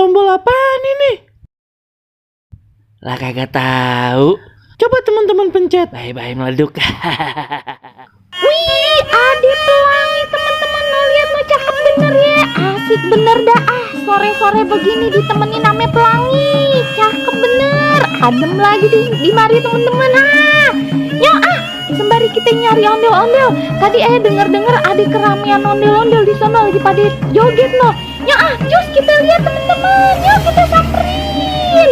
tombol apaan ini? Lah kagak tahu. Coba teman-teman pencet. Bye-bye meleduk. Wih, Ade pelangi teman-teman. Lo lihat lo cakep bener ya. Asik bener dah. Sore-sore begini ditemenin ame pelangi. Cakep bener. Adem lagi di mari teman-teman. Yuk sembari kita nyari ondel-ondel. Tadi denger-denger ada keramaian ondel-ondel di sana lagi pada joget no. Yuk cus kita lihat teman-teman. Yuk kita samperin.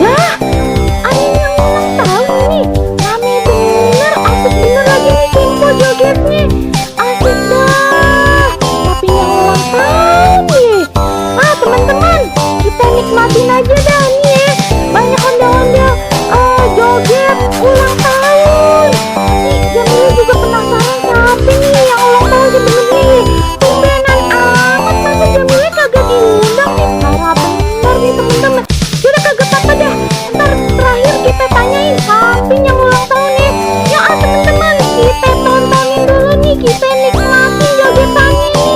Lah, ada yang ulang tahun nih. Rame bener, asik bener lagi nih tempo jogetnya. Asik dah. Tapi yang ulang tahun nih. Teman-teman, kita nikmatin aja dah nih ya. Banyak ondel-ondel joget ulang tahun. Nih, Jamila juga penasaran siapa nih yang ulang tahun sebenarnya. Tumbenan amat masa Jamila kagak diundang nih. Parah bener nih teman-teman. Yaudah kagak apa-apa dah. Ntar terakhir kita tanyain siapa yang ulang tahun nih. Yuk teman-teman, kita tontonin dulu nih. Kita nikmatin jogetannya nih.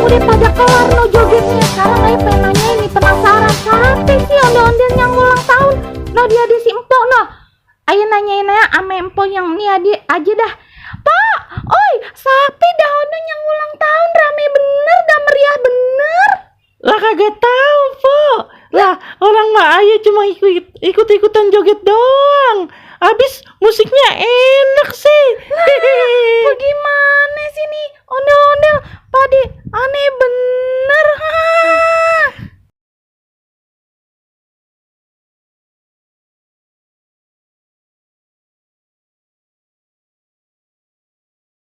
Udah pada kelar no jogetnya. Sekarang ayo pengen nanya ini, penasaran siapa sih ondel-ondel yang ulang tahun. No dia di si empok no. Ayo nanyain aja ame empok yang nih aja dah. Pak, oi, siapa dah ondel yang ulang tahun? Rame bener, dah meriah bener. Lah kagak tahu, Po. Lah orang mah ayo cuma ikut-ikutan joget doang. Habis musiknya enak sih. Bagaimana sih nih ondel-ondel? Pade aneh bener.